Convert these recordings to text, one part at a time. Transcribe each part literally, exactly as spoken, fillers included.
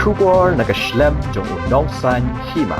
Khubor na ka shlem jong u nongsan hima.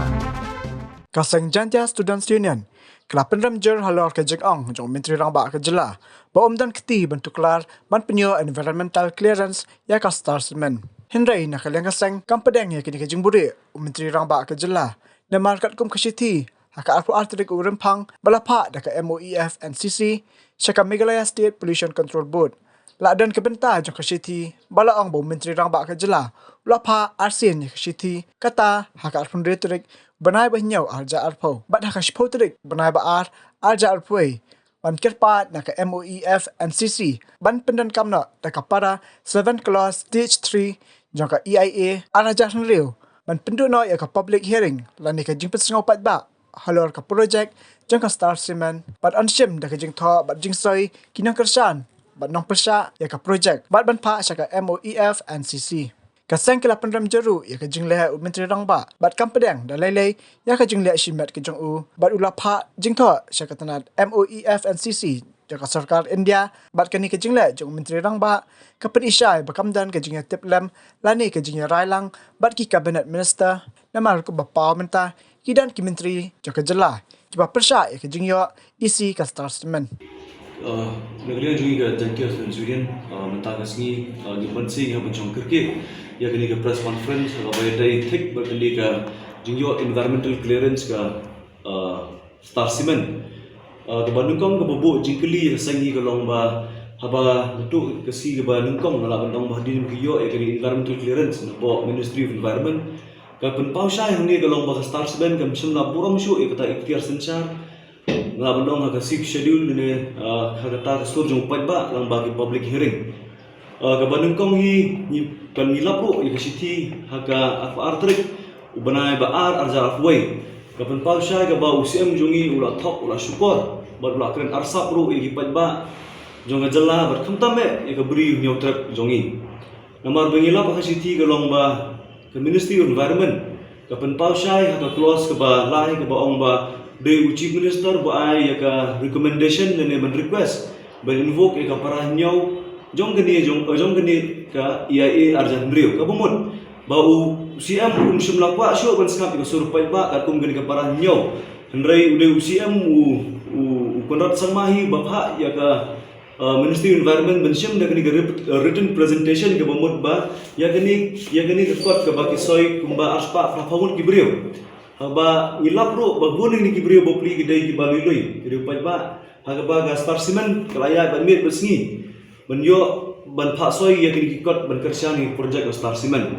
Ka seng Jaintia Students Union ka la pynrem jur halor ka jingong jong u Myntri Rangbah ka jylla ba um don kti ban tuklar ban pynïoh environmental clearance ïa ka Star Cement. Hynrei na ka liang ka seng kam pdiang ïa kane ka jingbuhrieh u Myntri Rangbah ka jylla, namar katkum ka shithi ha ka arphew ar tarik u Rymphang ba la phah da ka M O E F and C C sha ka Meghalaya State Pollution Control Board, la don ka bynta jong ka shithi ba la ong ba u Myntri Rangbah ka jylla u la phah arsien ïa ka shithi, kata ha ka arphew hynriew tarik bnai ba hynñiew arhajar arphew bad ha ka shiphew tarik bnai ba ar arhajar arphew wei, ban kyrpad na ka M O E F and C C ban pyndonkam noh da ka para seven clause stage three jong ka E I A arhajar hynriew ban pynduh noh ïa ka public hearing lane ka jingpynsngew paidbah halor ka projek jong ka Star Cement bad yn shim da ka jingthoh bad jingsoi ki nongkyrshan bad nongpyrshah ïa ka projek bad ban phah sha ka M O E F and C C. Ka seng ka la pynrem jur ruh ïa ka jingleh u Myntri Rangbah bad kam pdiang da lei lei ïa ka jingleh shimet ka jong u bad u la phah jingthoh sha ka tnat M O E F and C C jong ka sorkar India bad kane ka jingleh jong u Myntri Rangbah ka pyni shai ba kam don ka jingïatiplem lane ka jingïarai lang bad ki cabinet minister, namar kumba paw mynta ki don ki myntri jong ka jylla kiba pyrshah ïa ka jingïoh E C ka Star Cement. Uh, na ka liang jong ngi ka Jaintia Students Union, uh, mynta ka sngi, uh, ngi ban sing ha ban shong kyrkieh ïa kane ka press conference kaba ïadei thik bad kane ka jingïoh environmental clearance ka, uh, Star Cement. Uh, kaba nyngkong kaba buh jingkylli ïa ka seng hi ka long ba haba naduh ka sngi kaba nyngkong nga lah ban ong ba hadien ba ki ïoh ïa kane environmental clearance na ka Ministry of Environment, ka pynpaw shai hangne ka long ba ka Star Cement kam shym la burom shuh ïa kata iktiar synshar. Nga lah ban ong ha ka Sixth Schedule ne, ah, ha kata ka sur jong u paidbah lyngba ki public hearing. Ah, kaba nyngkong hi ngi, kan ngi lap ruh ïa ka shithi ha ka arphew ar tarik u bnai ba ar arhajar arphew wei. Ka pynpaw shai kaba u C M jong ngi u la thok, u la shukor bad u la kren arsap ruh ïa ki paidbah jong ka jylla bad khamtam eh ïa ka Bri u Hynñiewtrep jong ngi. Namar ba ngi lap ha ka shithi ka long ba ka Ministry of Environment ka pynpaw shai ha ka clause kaba lai kaba ong ba dei u Chief Minister ba ai ïa ka recommendation lane ban request ban invoke ïa ka para hynñiew jong kane, jong, jong kane ka E I A arhajar hynriew. Kaba mut ba u C M um shym la kwah shuh ban sngap ïa ka sur paidbah katkum kane ka para hynñiew. Hynrei u dei u C M u, u, u Conrad Sangma hi ba phah ïa ka uh, Ministry of Environment ban shim da kane ka rep-, uh, written presentation kaba mut ba ïa kane, ïa kane ka kot kaba ki soi kumba arspah phra phew ngut ki briew. Haba ngi lap ruh ba bun ngi ki briew bapli ki dei kiba lui lui, ki dei paidbah. Ha kaba ka Star Cement ka la ïaid bad miet bad sngi ban ïoh ban phah soi ïa kine ki kot ban kyrshan ïa ki project ka Star Cement.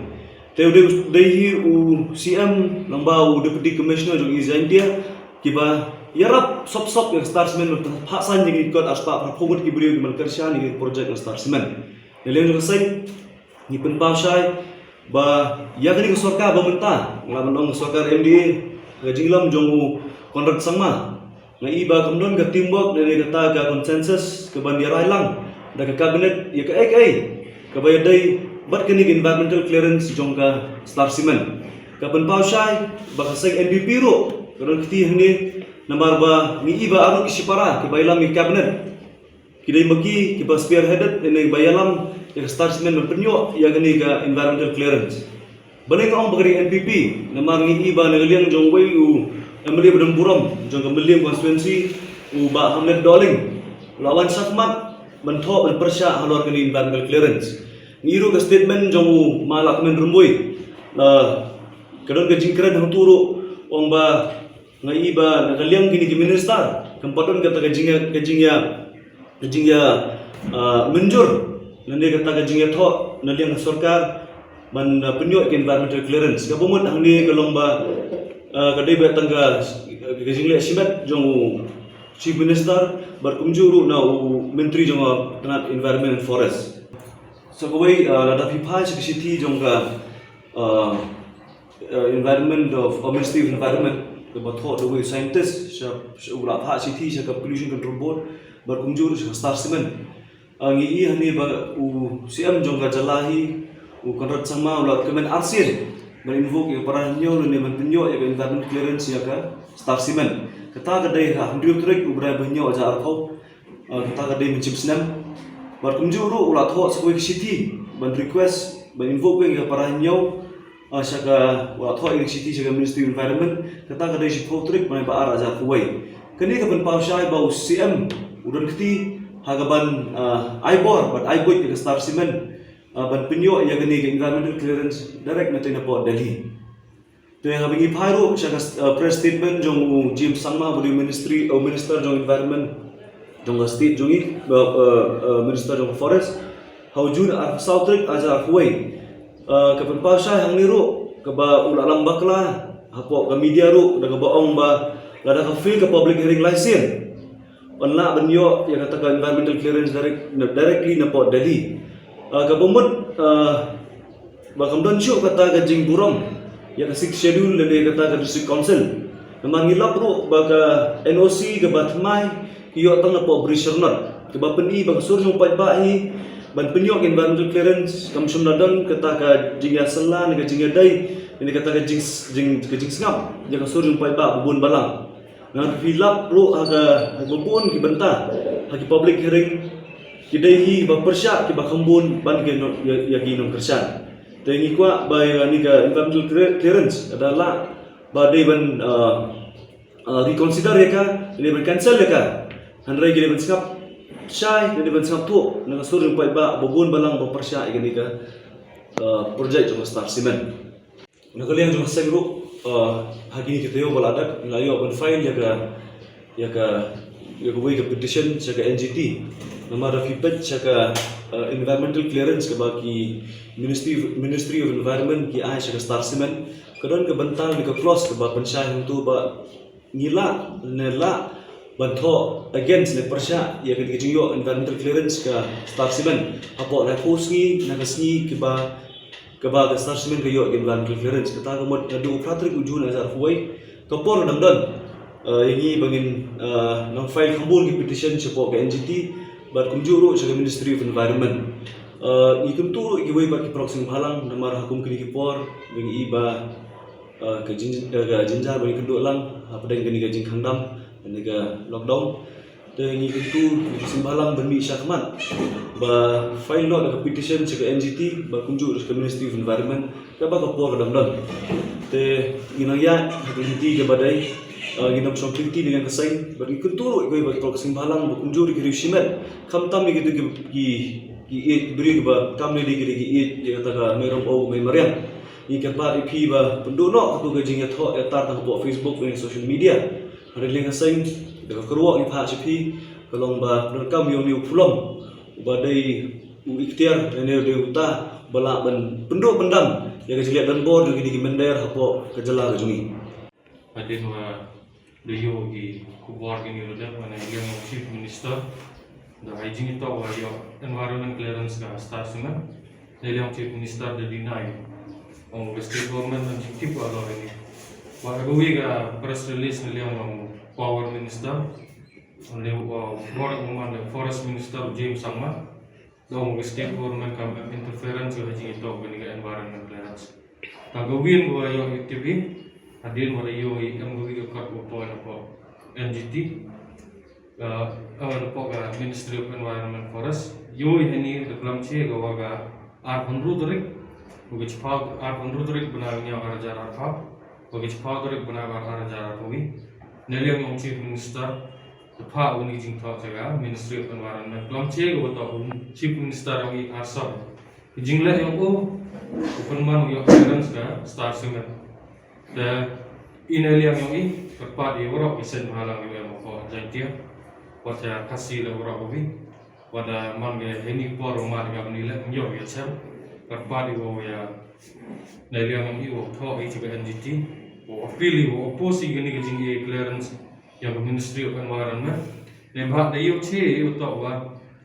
Te u dei, dei hi u C M lyngba u Deputy Commissioner jong East Jaintia kiba ïarap sop sop ïa ka Star Cement ban phah saiñ ïa kine ki kot arspah phra phew ngut ki briew kiban kyrshan ïa kine ki project ka Star Cement. Na liang jong ka seng ngi pynpaw shai ba ïa kane ka sorkar ba mynta, nga lah ban ong ka sorkar M D A, ka jinglong jong u Conrad Sangma, nga i ba kam don ka teamwork lane kata ka consensus kaban ïarai lang da ka cabinet ïa kaei kaei kaba ïadei bad kane ka environmental clearance jong ka Star Cement. Ka pynpaw shai ba ka seng N P P ruh ka don kti hangne, namar ba ngi i ba ar ngut ki shipara kiba ïalam ïa ka cabinet ki dei ma ki kiba spearheaded lane ba ïalam ïa ka Star Cement ban pynïoh ïa kane ka environmental clearance. Balei nga ong ba ka dei N P P? Namar ngi i ba na ka liang jong uwei u M L A ba don burom jong ka Mylliem constituency, u Bah Hamlet Dohling, u la wan shakhmat ban thoh ban pyrshah halor kane environmental clearance. Ngi i ruh ka statement jong u Ma Lahkmen Rymbui, la ka don ka jingkren hangtu ruh, u ong ba nga i ba na ka liang kine ki minister kam pat don kata ka jingïa, ka jingïa, ka jingïa, ah, mynjur lane kata ka jingïathoh na liang ka sorkar ban, ah, pynïoh ka environmental clearance. Kaba mut hangne ka long ba, ah, ka dei ba tang ka, ka jingleh shimet jong u Chief Minister bad kumjuh ruh na u Myntri jong ka tnat Environment and Forest. Sa kawei, ah, lada phi phai sha ka shithi jong ka, ah, uh, Environment of, uh, Ministry of Environment, kaba thoh da uwei u scientist sha, sha, u la phah shithi sha ka Pollution Control Board bad kumjuh sha ka Star Cement. Uh, ngi i hangne ba u C M jong ka jylla hi, u Conrad Sangma, u la recommend arsien ban invoke ïa ka para hynñiew lane ban pynïoh ïa ka environment clearance ïa ka Star Cement. Kata ka dei ha hynriew tarik u bnai ba hynñiew arhajar arphew. Ah, kata ka dei mynshem snem. Bad kumjuh ruh u la thoh sa kawei ka shithi ban request ban invoke wei ïa ka para hynñiew Ah, sha ka, u la thoh ïa ka shithi sha ka Ministry of Environment, kata ka dei shiphew tarik bnai ba ar hajar arphew wei. Kane ka pynpaw shai ba u C M u don kti ha ka ban, ah, ai bor bad ai buit ïa ka Star Cement, ah, ban pynïoh ïa kane ka environmental clearance direct na tei na port Delhi. Te haba ngi phai ruh sha ka, ah, press statement jong u James Sangma, ba dei u ministry, u minister jong environment jong ka state jong ngi, ah, ah, ah, minister jong forest, ha u June arphew saw tarik hajar arphew wei. Ah, ka pynpaw shai hangne ruh kaba u la lam bakla hapoh ka media ruh, da kaba ong ba lada ka fail ka public hearing lai sien, yn lah ban ïoh ïa kata ka environmental clearance direct, directly na port Delhi. Ah, kaba mut, ah, ba kam don shuh kata ka jingburom ïa ka Sixth Schedule lane kata ka District Council. Namar ngi lap ruh ba ka N O C kaba thymmai ki ïoh tang na port Bri Shyrnot, kaba pyni ba ka sur jong u paidbah hi ban pynïoh ka environmental clearance kam shym la don kata ka jingïasylla ne ka jingïadei ne kata ka jing, jing, ka jingsngap ïa ka sur jong u paidbah ba bun balang. Nga phi lap ruh ha ka, ha ka bun ki bynta ha ki public hearing, ki dei hi ba pyrshah kiba kham bun ban ki nong, ïa, ïa ki nongkyrshan. Te ngi kwah ba ïa kane ka environmental clear-, clearance ka da lah ba dei ban, ah, ah, reconsider ïa ka, dei ban cancel ïa ka. Hynrei ki dei ban sngap shai, ki dei ban sngap thuh na ka sur jong u paidbah ba bun balang ba pyrshah ïa kane ka, ah, project jong ka Star Cement. Na ka liang jong ka seng ruh, ah, ha kine ki taïew ba la dep, nga la ïoh ban file ïa ka, ïa ka, ïa kawei ka petition sha ka N G T. Namar da phi peit sha ka, ah, environmental clearance kaba ki Ministry, Ministry of Environment ki ai sha ka Star Cement, ka don ka bynta ne ka clause kaba pynshai hangto ba ngi lah ne lah ban thoh against ne pyrshah ïa ka jingïoh environmental clearance ka Star Cement hapoh laiphew sngi na ka sngi kaba, kaba ka Star Cement ka ïoh environmental clearance. Kata ka mut naduh u phra tarik u June hajar arphew wei, ka por ka dang don, eh, ïa ngi ba ngin, eh, nang file kham bun ki petition shapoh ka N G T bad kumjuh ruh sha ka Ministry of Environment. Eh, ngi kyntu ruh ïa kiwei pat ki paralok seng bhalang namar ha kum kine ki por ba ngi i ba, eh, ka jin-, eh, ka jynjar ba ngi kynduh lang hapdeng kane ka jingkhang dam, kane ka lockdown. Te ngi kyntu, ngi seng bhalang ban mih shakhmat ba file noh da ka petition sha ka N G T bad kumjuh sha ka Ministry of Environment kaba ka por ka dang don. Te ngi nang ïaid ha ka lynti kaba dei, eh, ngi nang shong lynti ngi nang ka seng bad ngi kyntu ruh ïa kiwei ba ki paralok seng bhalang bad kumjuh ïa ki riew shimet, khamtam ïa kito ki, ki, ki ïeit briew kiba kam ne dei ki dei ki ïeit ïa kata ka Mei Ramew Mei Mariang. Ngi kyrpad ïa phi ba pynduh noh kato ka jingïathoh ïatar tang hapoh Facebook ne social media. Ha ka liang ka seng, da ka kyrwoh ngi phah sha phi, ka long ba pyndonkam ïa une u pulom uba dei u iktiar ne dei uta ba lah ban pynduh pyndam ïa ka jingleh donbor jong kine ki mynder hapoh ka jylla ka jong ngi. Hadien ba da ïoh ki khubor kine ruh da, na liang u Chief Minister da ai jingïathoh ba ïoh environment clearance ka Star Cement. Na liang u Chief Minister da deny. Ong ka state government ym jingtip halor kane. Wat kawei ka press release na liang u Power Minister, na liang u, uh, Forest, u man u Forest Minister u James Sangma. Da ong ka state government kam em interference ha ka jingïathoh kane ka environment clearance. Tang kawei ngi ïoh ïa ka T V, hadien ba da ïoh ïa ka M O U ka kat u poi na pdeng N G T, uh, uh, na pdeng ka Ministry of Environment Forest. Ïoh ïa kane da klam sha ka wa ka arphew hynriew tarik, wa ka chiphaw arphew hynriew tarik bnai hynñiew ar hajar arphew, wa ka chiphaw tarik bnai ar hajar arphew wei. Na liang u Chief Minister, da phah u kane ka jingthoh sha ka Ministry of Environment. Klam sha ka wa toh u Chief Minister u ïa arsap ka jingleh jong u, u pynman u ïoh clearance ka Star Cement. Te i na liang jong i, kyrpad ïa waroh ki seng bhalang ïa u em ko Jaintia, wat ïa Khasi la waroh u bi. Wat da man ka heini por u mar ka bni leh ïoh ïa chem. Kyrpad ïa u ïa na liang jong i u thoh i sha ka N G T, u appeal i u oppose i kane ka jingïoh clearance ïa ka Ministry of Environment. Ne bha da ïoh che ïoh toh wa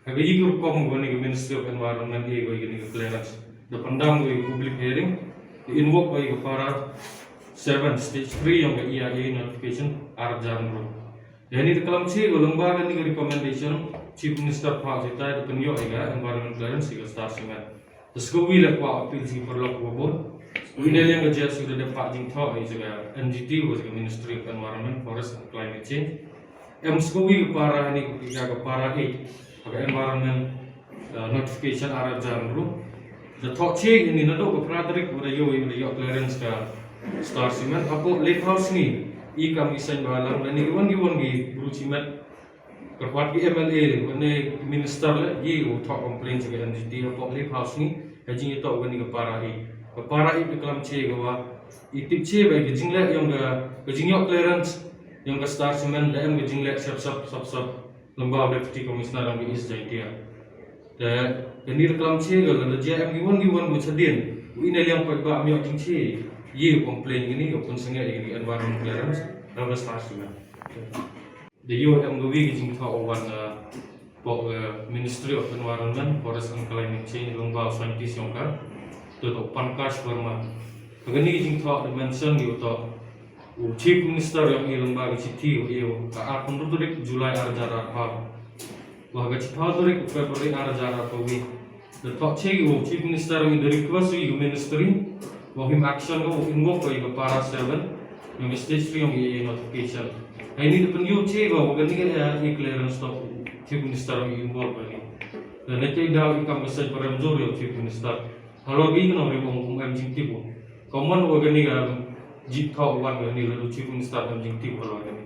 ha ka ïing rukom kane ka Ministry of Environment ïa kane ka clearance. Da pyndam ka public hearing, da invoke ka para seven stage three jong ka E I A notification ar hajar hynriew. Da heini da klam che ka lyngba kane ka recommendation, Chief Minister phah jingthoh da pynïoh ïa ka environment clearance ïa ka Star Cement. Te shu kawei la kwah appeal sha ki paralok kiba bun. Ïa na liang ka J S U da dep phah jingthoh ïa ka N G T wa ka Ministry of Environment, Forest and Climate Change. Em shu kawei ka para hani ka, ka para eight, ka environment, uh, notification ar hajar hynriew. Da thoh che ïa ini naduh ka phra tarik ba da ïoh, ba da ïoh clearance ka Star Cement hapoh laiphew sngi. I kam i seng ba lang da ni ki wan ki wan ki bru shimet. Ka kwat ki M L A, wan ne minister le, i u thoh complaint sha ka N G T hapoh laiphew sngi. Ka jingïatoh wan ni ka para i. Ka para i ka klam che ka wa. I tip che ba ka jingleh ïong ka, ka jingïoh clearance ïong ka Star Cement da em ka jingleh sap sap sap sap. Lyngba u Deputy Commissioner jong ka East Jaintia. Te kani da klam che ka la da jia em ki wan ki wan ba chadien. U ine liang pat ba am ïoh jingche. Ye complain kini ka pun sangeh ïa ki environment clearance. Rubber Star Cement. Da ïoh em ka wi ka jingthoh u wan, uh, poh, uh, Ministry of Environment, Forest and Climate Change, lyngba u scientist jong ka. To to Pankaj Verma. Kani ka jingthoh da mention ïa u to. U Chief Minister ïong i lyngba ka chithi u ïa u ka ar phew tarik July ar hajar arphew. Wa ka chiphew tarik February ar hajar arphew wi. Da thoh che u Chief Minister ïong i da request u ministry. Wa him action ko u invoke ko i ka para seven. Ïong i stage three ïong i notification. Hai ni da pynïoh che ko wa kani ka, eh, clearance to Chief Minister ïong i invoke ko ni. Da ne te da i kam ka sej parem jur ïong Chief Minister. Halor ki kano ri bong bong em jingtip u. Common wa kani ka jingthoh wan kani la du Chief Minister em jingtip halor kani.